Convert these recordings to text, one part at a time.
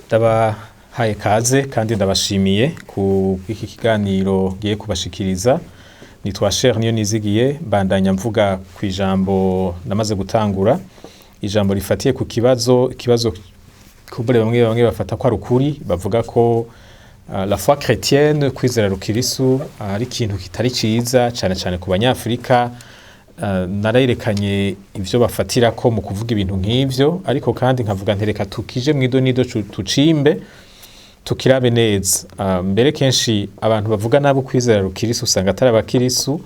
Ndabahaye kaze kandi ndabashimiye ku iki kiganiro ngiye kubashikiriza. Nitwa Cher Niyo Nizigiye, mbandanya mvuga ku ijambo namaze gutangura, ijambo rifatiye ku kibazo, ikibazo kumbure bamwe bamwe bafata ko ari ukuri, bavuga ko la foi chrétienne, kwizera rukirisu, ari ikintu kitari ciza cane cane ku Banyafrika. Narerekanye ivyo bafatirako mu kuvuga ibintu nk'ivyo, ariko kandi nkavuga ntereka tukije mw'ido nido tucimbe tukirabe neza. Mbere kenshi abantu bavuga nabo kwizera rukirisu usanga atari abakirisu,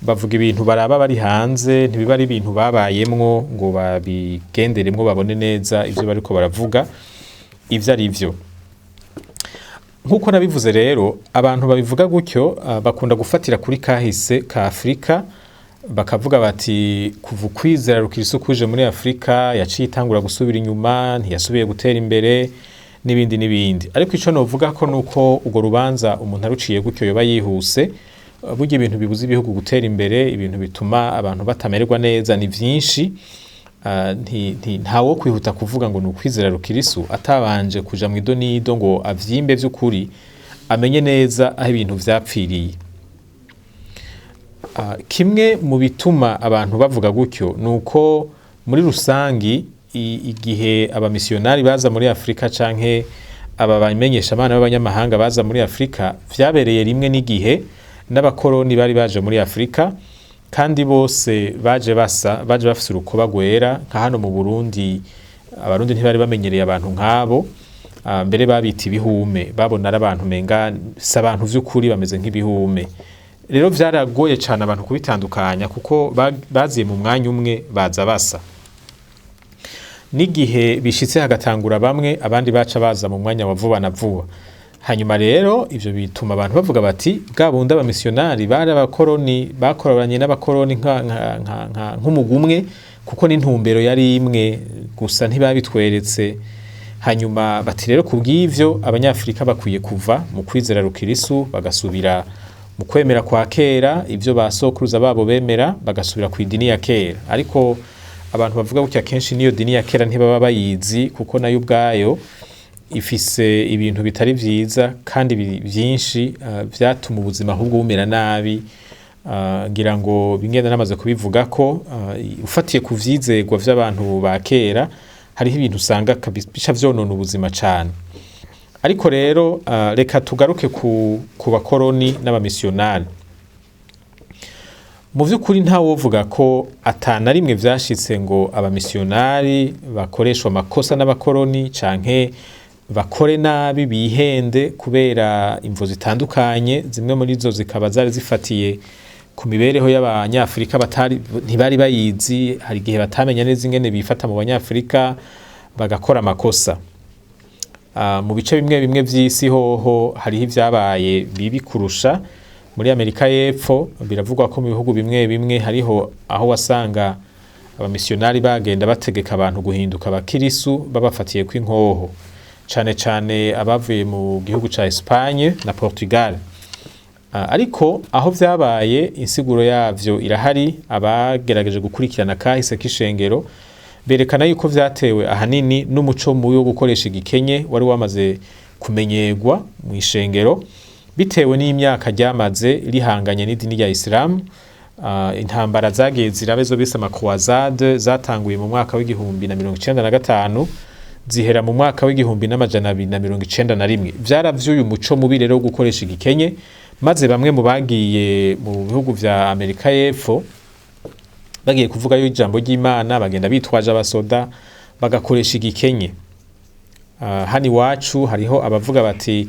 bavuga ibintu baraba bari hanze, ntibiba ari ibintu babayemwo ngo babigenderemwo babone neza ivyo bariko baravuga ivyo ari vyo. Nk'uko nabivuze rero, abantu babivuga gutyo bakunda gufatira kuri kahise ka Afrika, bakavuga bati kuva ukwizera rukirisu kuje muri Afrika yaciye itangura gusubira inyuma, ntiyasubiye gutera imbere n'ibindi n'ibindi. Ariko ico novuga ko nuko urwo rubanza umuntu aruciye gutyo yoba yihuse. Burya ibintu bibuza ibihugu gutera imbere, ibintu bituma abantu batamererwa neza ni vyinshi. Ntawo kwihuta kuvuga ngo ni ukwizera rukirisu atabanje kuja mu idonido ngo avyimbe vy'ukuri, amenye neza aho ibintu vyapfiriye. Kimwe mu bituma abantu bavuga gutyo nuko muri rusangi igihe abamisiyonari baza muri Afrika canke aba bamenyesha abana b'abanyamahanga baza muri Afrika, vyabereye rimwe n'igihe n'abakoroni bari baje muri Afrika, kandi bose baje basa, baje bafise urukoba rwera. Nka hano mu Burundi, Abarundi ntibari bamenyereye abantu nk'abo. Mbere babita ibihume, babona ari abantu menga si abantu vy'ukuri, bameze nk'ibihume. Rero vyaragoye cane abantu kubitandukanya kuko baziye mu mwanya umwe, baza basa. N'igihe bishitse hagatangura bamwe, abandi baca baza mu mwanya wa vuba na vuba. Hanyuma rero ivyo bituma abantu bavuga bati bwa bundi abamisiyonari bari abakoroni, bakoranye n'abakoroni nk'umugwi umwe, kuko n'intumbero yari imwe gusa ntibabitweretse. Hanyuma bati rero kubw'ivyo Abanyafrika bakwiye kuva mu kwizera rukirisu bagasubira mu kwemera kwa kera, ivyo ba sokuruza babo bemera, bagasubira ku idini ya kera. Ariko abantu bavuga gutya kenshi niyo dini ya kera ntibaba bayizi, kuko nayo ubwayo ifise ibintu bitari vyiza kandi vyinshi vyatuma ubuzima ahubwo bumera nabi. Ngira ngo bimwe namaze kubivuga ko ufatiye ku vyizegwa vy'abantu ba kera, hariho ibintu usanga bica vyonona ubuzima cane. Ariko rero reka tugaruke ku bakoroni n'abamisiyonari. Mu vy'ukuri ntawovuga ko atana rimwe vyashitse ngo abamisiyonari bakoreshwa amakosa n'abakoroni canke bakore nabi bihende kubera imvo zitandukanye, zimwe muri zo zikaba zari zifatiye ku mibereho y'Abanyafrika batari, ntibari bayizi. Hari igihe batamenya neza ingene bifata mu Banyafrika bagakora amakosa. Mu bice bimwe bimwe vy'isi hoho hariho ivyabaye bibi kurusha. Muri Amerika y'Epfo biravugwa ko mu bihugu bimwe bimwe hariho aho wasanga abamisiyonari bagenda bategeka abantu guhinduka abakirisu babafatiye kw'inkoho, cane cane abavuye mu gihugu ca Espagne na Portugal. Ariko aho vyabaye insiguro yavyo irahari. Abagerageje gukurikirana kahise k'ishengero berekana yuko vyatewe ahanini n'umuco mubi wo gukoresha igikenye wari wamaze kumenyerwa mu ishengero, bitewe n'imyaka ryamaze rihanganye n'idini rya Islam. Intambara zagiye zirabe zo bise ama croisades zatanguye mu mwaka w'1095 zihera mu mwaka w'1291. Vyaravyuye umuco mubi rero wo gukoresha igikenye, maze bamwe mu bagiye mu bihugu vya Amerika y'Epfo bagiye kuvugayo ijambo ry'Imana bagenda bitwaje abasoda bagakoresha igikenye. Hano iwacu hariho abavuga bati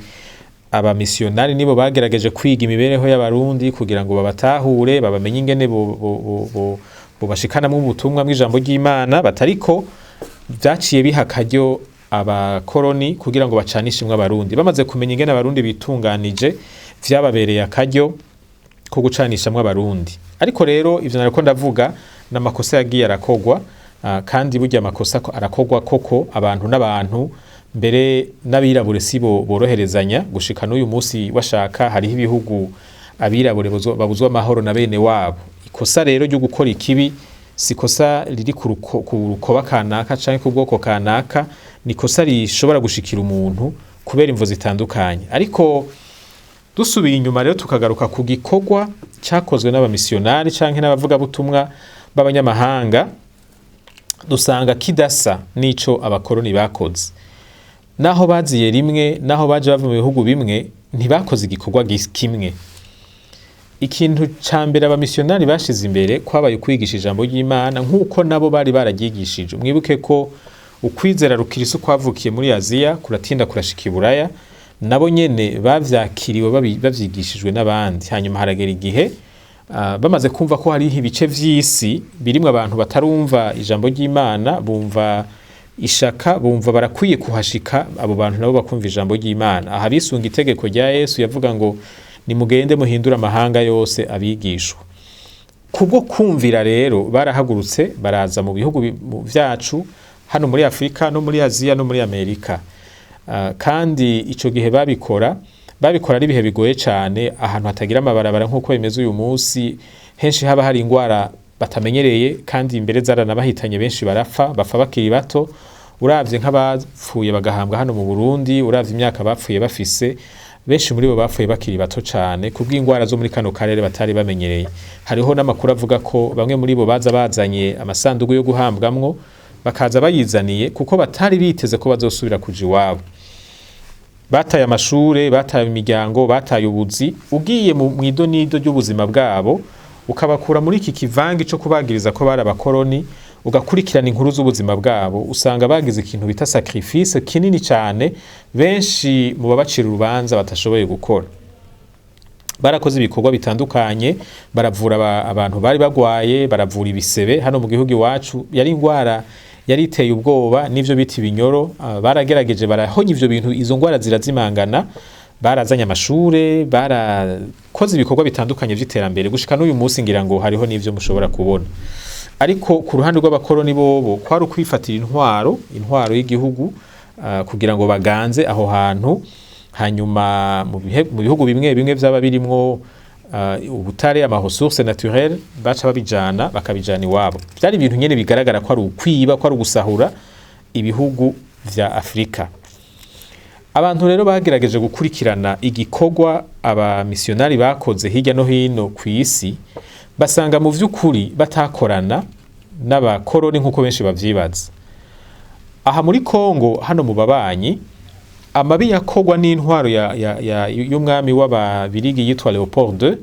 abamisiyonari nibo bagerageje kwiga imibereho y'Abarundi kugira ngo babatahure, babamenye ingene bobashikanamwo ubutumwa bw'ijambo ry'Imana, batariko vyaciye biha akaryo abakoroni kugira ngo bacanishemwo Abarundi. Bamaze kumenya ingene Abarundi bitunganije, vyababereye akaryo ko gucanishamwo Abarundi. Ariko rero ivyo nariko ndavuga n'amakosa yagiye arakogwa, kandi burya amakosa arakogwa koko, abantu n'abantu, mbere n'abirabure sibo boroherezanya. Gushika n'uyu munsi washaka hariho ibihugu abirabure babuzwa amahoro na bene wabo. Ikosa rero ryo gukora ikibi Si ikosa riri ku rukoba kanaka canke ku bwoko kanaka, ni ikosa rishobora gushikira umuntu kubera imvo zitandukanye. Ariko dusubiye inyuma rero, tukagaruka ku gikorwa cyakozwe n'abamisiyonari canke n'abavugabutumwa b'abanyamahanga, dusanga kidasa n'ico abakoroni bakoze. Naho baziye rimwe, naho baje bava mu bihugu bimwe, ntibakoze igikorwa kimwe. Ikintu ca mbere abamisiyonari bashize imbere kwabaye ukwigisha ijambo ry'Imana, nk'uko nabo bari bararyigishije. Mwibuke ko ukwizera rukirisu kwavukiye muri Aziya, kuratinda kurashika i Buraya. Nabo nyene bavyakiriwe bavyigishijwe n'abandi. Hanyuma haragera igihe bamaze kumva ko hariho ibice vy'isi birimwo abantu batarumva ijambo ry'Imana, bumva ishaka, bumva barakwiye kuhashika, abo bantu nabo bakumva ijambo ry'Imana. Aha bisunga itegeko rya Yesu yavuga ngo: "Nimugende muhindure amahanga yose abigishwa." Kubwo kumvira rero, barahagurutse baraza mu bihugu vyacu hano muri Afurika, no muri Aziya, no muri Amerika. Kandi ico gihe babikora ari ibihe bigoye cane, ahantu hatagira amabarabara nk'uko bimeze uyu munsi, henshi haba hari ingwara batamenyereye, kandi imbere zaranabahitanye, benshi barapfa, bapfa bakiri bato. Uravye nk'abapfuye bagahambwa hano mu Burundi, uravye imyaka bapfuye bafise, benshi muri bo bapfuye bakiri bato cane kubw'ingwara zo muri kano karere batari bamenyereye. Hariho n'amakuru avuga ko bamwe muri bo baza bazanye amasandugu yo guhambwamwo, bakaza bayizaniye kuko batari biteze ko bazosubira kuja iwabo. Bataye amashure, bataye imiryango, bataye ubuzi. Ugiye mu mwidonido ry'ubuzima bwabo, ukabakura muri iki kivangi co kubagiriza ko bari abakoroni, ugakurikirana inkuru z'ubuzima bwabo, usanga bagize ikintu bita sacrifice kinini cyane, benshi mu babacira urubanza batashoboye gukora. Barakoze ibikorwa bitandukanye, baravura abantu bari bagwaye, baravura ibisebe. Hano mu gihugu iwacu yari ingwara yari iteye ubwoba, n'ivyo bita ibinyoro. Baragerageje barahonya ivyo bintu, izo ngwara zirazimangana. Barazanye amashure, barakoze ibikorwa bitandukanye vy'iterambere, gushika n'uyu munsi ngira ngo hariho n'ivyo mushobora kubona. Ariko ku ruhande rw'abakoroni, bobo kwari ukwifatira intwaro y'igihugu kugira ngo baganze aho hantu. Hanyuma mu bihugu bimwe bimwe vyaba birimwo ubutare, ama ressources naturelles, baca babijana, bakabijana iwabo. Vyari ibintu nyene bigaragara ko ari ukwiba, ko ari ugusahura ibihugu vya Afurika. Abantu rero bagerageje gukurikirana igikorwa abamisiyonari bakoze hirya no hino ku isi, basanga mu vy'ukuri batakorana n'abakoroni nk'uko benshi bavyibaza. Aha muri Kongo, hano mu babanyi, amabi yakorwa n'intwaro y'umwami w'Ababirigi yitwa Leopold II,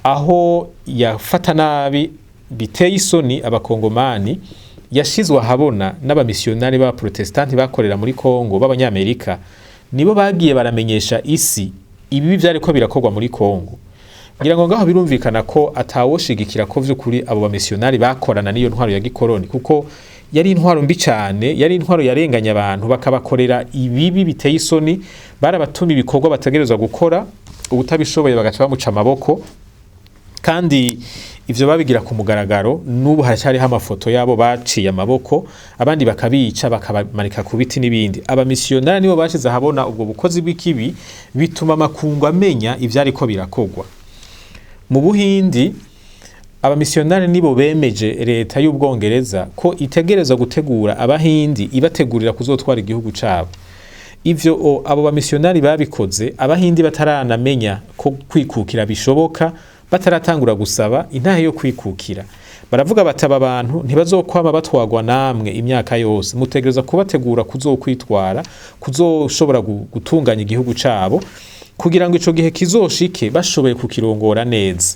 aho yafata nabi biteye isoni Abakongomani, yashizwe ahabona n'abamisiyonari b'Abaprotestanti bakorera muri Kongo b'Abanyamerika. Nibo bagiye baramenyesha isi ibibi vyariko birakorwa muri Kongo. Ngira ngo ngaho birumvikana ko atawoshigikira ko vy'ukuri abo bamisiyonari bakorana n'iyo ntwaro ya gikoroni, kuko yari intwaro mbi cane, yari intwaro yarenganya abantu, bakabakorera ibibi biteye isoni. Barabatuma ibikorwa bategerezwa gukora, ubutabishoboye bagaca bamuca amaboko, kandi ivyo babigira ku mugaragaro. N'ubu haracyariho amafoto yabo baciye amaboko, abandi bakabica, bakabamanika ku biti n'ibindi. Abamisiyonari nibo bashize ahabona ubwo bukozi bw'ikibi, bituma amakungu amenya ivyariko birakorwa. Mu Buhindi, abamisiyonari nibo bemeje leta y'Ubwongereza ko itegerezwa gutegura Abahindi, ibategurira kuzotwara igihugu cabo. Ivyo abo bamisiyonari babikoze Abahindi bataranamenya ko kwikukira bishoboka, bataratangura gusaba intahe yo kwikukira. Baravuga bati: "Aba bantu ntibazokwama batwagwa namwe imyaka yose, mutegereza kubategura kuzokwitwara, kuzoshobora gutunganya igihugu cabo, kugira ngo ico gihe kizoshike bashoboye kukirongora neza."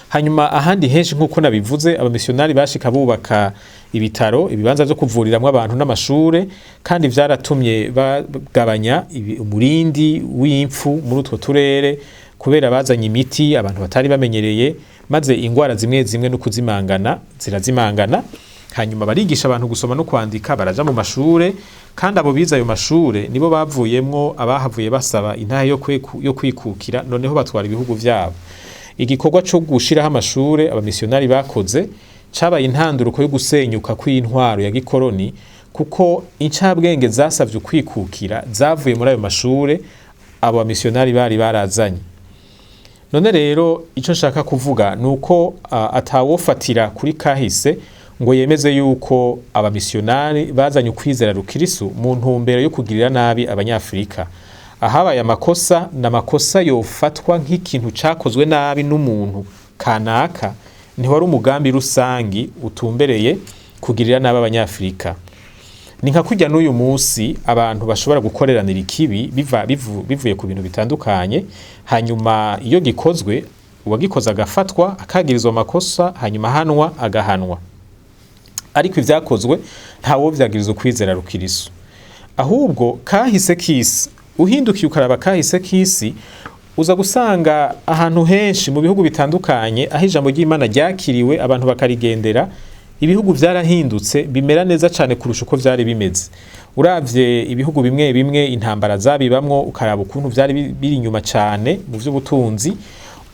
Hanyuma ahandi henshi, nk'uko nabivuze, abamisiyonari bashika bubaka ibitaro, ibibanza vyo kuvuriramwo abantu n'amashure, kandi vyaratumye bagabanya umurindi w'impfu muri utwo turere, kubera bazanye imiti abantu batari bamenyereye, maze ingwara zimwe zimwe no kuzimangana zirazimangana. Hanyuma barigisha abantu gusoma no kwandika, baraja mu mashure, kandi abo bize ayo mashure nibo bavuyemwo abahavuye basaba intahe yo kwikukira, noneho batwara ibihugu vyabo. Igikorwa co gushiraho amashure abamisiyonari bakoze cabaye intanduruko yo gusenyuka kw'intwaro ya gikoroni, kuko incabwenge zasavye ukwikukira zavuye muri ayo mashure abo bamisiyonari bari barazanye. None rero icyo nshaka kuvuga ni uko atawofatira kuri kahise ngo yemeze yuko abamisiyonari bazanye ukwizera rukirisu mu ntumbero yo kugirira nabi Abanyafurika. Ahabaye amakosa, ni amakosa yofatwa nk'ikintu cakozwe nabi n'umuntu kanaka, ntiwari umugambi rusangi utumbereye kugirira nabi Abanyafurika. Ni nka kurya n'uyu munsi abantu bashobora gukoreranira ikibi bivuye ku bintu bitandukanye, hanyuma iyo gikozwe uwagikoze agafatwa, akagirizwa amakosa, hanyuma ahanwa agahanwa. Ariko ivyakozwe ntawovyagiriza ukwizera rukirisu. Ahubwo kahise k'isi, uhindukiye ukaraba kahise k'isi, uza gusanga ahantu henshi mu bihugu bitandukanye aho ijambo ry'Imana ryakiriwe abantu bakarigendera, ibihugu vyarahindutse bimera neza cane kurusha uko vyari bimeze. Uravye ibihugu bimwe bimwe intambara zabibamwo, ukaraba ukuntu vyari biri inyuma cane mu vy'ubutunzi,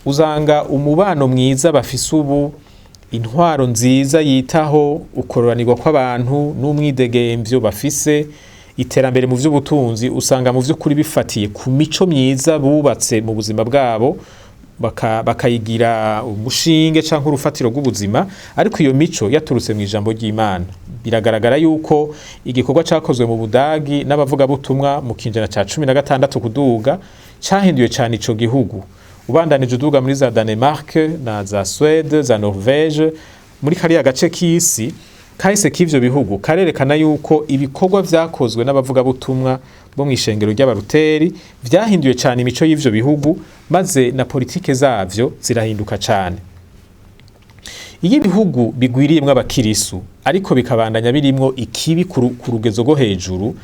uzanga umubano mwiza bafise ubu, intwaro nziza yitaho ukororanirwa kw'abantu n'umwidegemvyo bafise, iterambere mu vy'ubutunzi, usanga mu vy'ukuri bifatiye ku mico myiza bubatse mu buzima bwabo, bakayigira umushinge canke urufatiro rw'ubuzima, ariko iyo mico yaturutse mu ijambo ry'Imana. Biragaragara yuko igikorwa cakozwe mu Budagi n'abavugabutumwa mu kinjana ca 16 kuduga cahinduye cane ico gihugu. Ubandanije uduga muri za Danemark na za Suède, za Norvège, muri kariya gace k'isi, kahise k'ivyo bihugu karerekana yuko ibikorwa vyakozwe n'abavugabutumwa bo mw'ishengero ry'Abaruteri vyahinduye cane imico y'ivyo bihugu, maze na politike zavyo zirahinduka cane. Iyo ibihugu bigwiriyemwo abakirisu ariko bikabandanya birimwo ikibi ku rugezo rwo hejuru,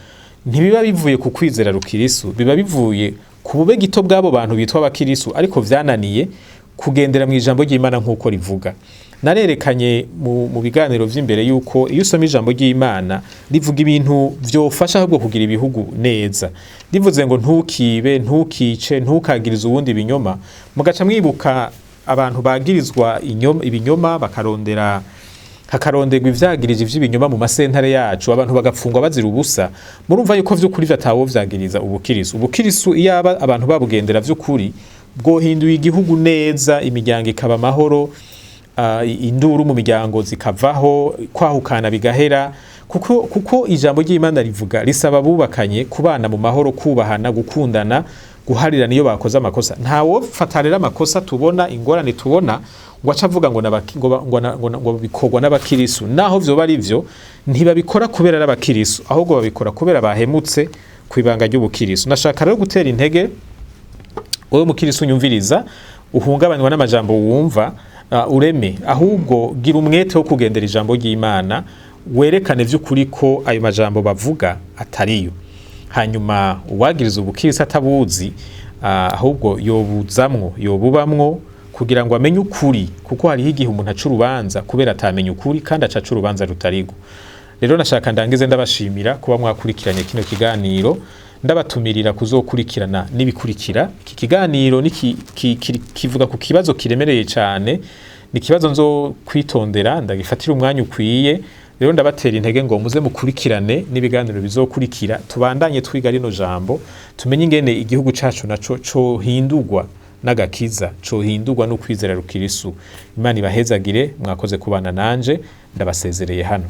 ntibiba bivuye ku kwizera rukirisu, biba bivuye ku bube gito bw'abo bantu bitwa abakirisu ariko vyananiye kugendera mu ijambo ry'Imana nk'uko rivuga. Narerekanye mu biganiro vy'imbere yuko iyo usoma ijambo ry'Imana rivuga ibintu vyofasha ahubwo kugira ibihugu neza. Rivuze ngo ntukibe, ntukice, ntukagirize uwundi ibinyoma, mugaca mwibuka abantu bagirizwa ibinyoma, hakaronderwa ivyagirije vy'ibinyoma mu masentare yacu, abantu bagapfungwa bazira ubusa. Murumva yuko vy'ukuri vyatawovyagiriza ubukirisu. Ubukirisu iyaba abantu babugendera vy'ukuri bwohinduye igihugu neza, imiryango ikaba amahoro, induru mu miryango zikavaho, kwahukana bigahera, kuko ijambo ry'Imana rivuga risaba abubakanye kubana mu mahoro, kubahana, gukundana, guharirana iyo bakoze amakosa. Ntawofata rero amakosa tubona, ingorane tubona, ngo aca avuga ngo ngo bikorwa n'abakirisu. Naho vyoba ari vyo, ntibabikora kubera ari abakirisu, ahubwo babikora kubera bahemutse kw'ibanga ry'ubukirisu. Nashaka rero gutera intege wowe mukirisu unyumviriza, uhungabanywa n'amajambo wumva, ureme, ahubwo gira umwete wo kugendera ijambo ry'Imana, werekane vy'ukuri ko ayo majambo bavuga atariyo. Hanyuma uwagiriza ubukirisu atabuzi, ahubwo yobuzamwo, yobubamwo kugira ngo amenye ukuri, kuko hariho igihe umuntu aca urubanza kubera atamenya ukuri, kandi aca urubanza rutarigo. Rero nashaka ndangize ndabashimira kuba mwakurikiranye kino kiganiro, ndabatumirira kuzokurikirana n'ibikurikira. Iki kiganiro kivuga ku kibazo kiremereye cane, ni ikibazo nzo kwitondera, ndagifatira umwanya ukwiye. Rero ndabatera intege ngo muze mukurikirane n'ibiganiro bizokurikira, tubandanye twiga rino jambo, tumenye ingene igihugu cacu naco cohindurwa n'agakiza, cohindurwa n'ukwizera rukirisu. Imana ibahezagire, mwakoze kubana nanje, ndabasezereye hano.